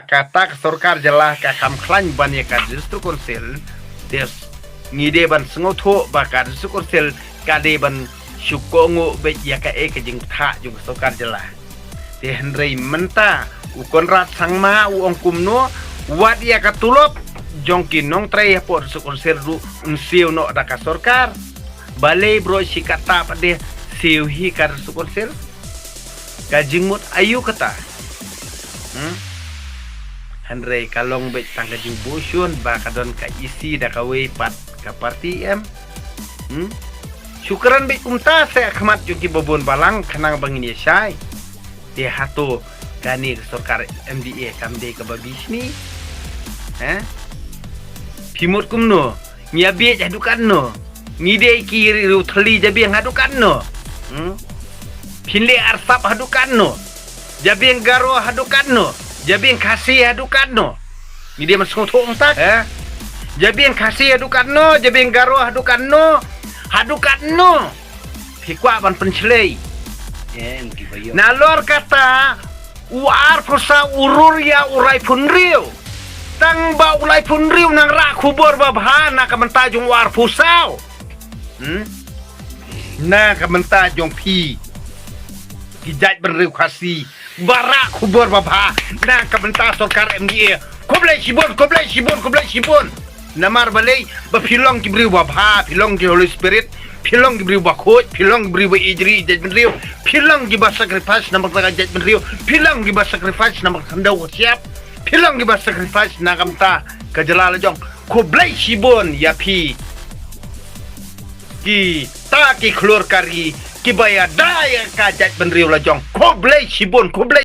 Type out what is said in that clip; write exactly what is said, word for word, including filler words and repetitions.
kata ka sorkar jylla ka kham khlaiñ ban ïa ka District Council, te ngi dei ban sngewthuh ba ka District Council ka dei ban shu kohnguh beit ïa kaei ka jingthoh jong ka sorkar jylla. Te hynrei mynta u Conrad Sangma u ong kumno, wat ïa ka tulop jong ki nongtrei hapoh District Council ruh un siew noh da ka sorkar. Balei baroh shi katta pat de siew hi ka District Council? Ka jingmut aïu kata? Hmm? Hynrei ka long beit tang ka jingbuh shun ba ka don ka E C da kawei pat ka party, em? Hmm? Shu kren beit kumta sha khmat jong ki babun balang khnang ba ngin ïa shai. Te hato kane ka sorkar M D A kam dei kaba bishni? Eh? Phi mut kumno? Ngi ïa bieit haduh katno? Ngi dei ki riew thylli jabieng haduh katno? Hmm? Phin leh arsap haduh katno? Jabieng Garo haduh katno? Jabieng Khasi haduh katno? Ngi dei ban sngewthuh ong tak, eh? Jabieng Khasi haduh katno? Jabieng Garo haduh katno? Haduh katno? Phi kwah ban pynshlei? Em, ki ba ïoh. Nalor kata, u arphew saw u rur ïa u laiphew hynriew. Tang ba u laiphew hynriew nang rah khubor babha na ka bynta jong u arphew saw. Hmm? Na ka bynta jong phi ki jaitbynriew Khasi ba rah khubor babha na ka bynta sorkar M D A. Khublei shibun, khublei shibun, khublei shibun. Namar balei? Ba phi long ki briew babha, phi long ki Holy Spirit, phi long ki briew bakhuid, phi long ki briew ba ïeit ri ïeit jaitbynriew, phi long ki ba sacrifice namar ka jaitbynriew, phi long ki ba sacrifice namar ka khyndew ka shyiap, phi long ki ba sacrifice na ka bynta ka jylla la jong. Khublei shibun ïa phi kita ki khlur ka ri ki ba ïada ïa ka jaitbynriew la jong. Khublei shibun, khublei.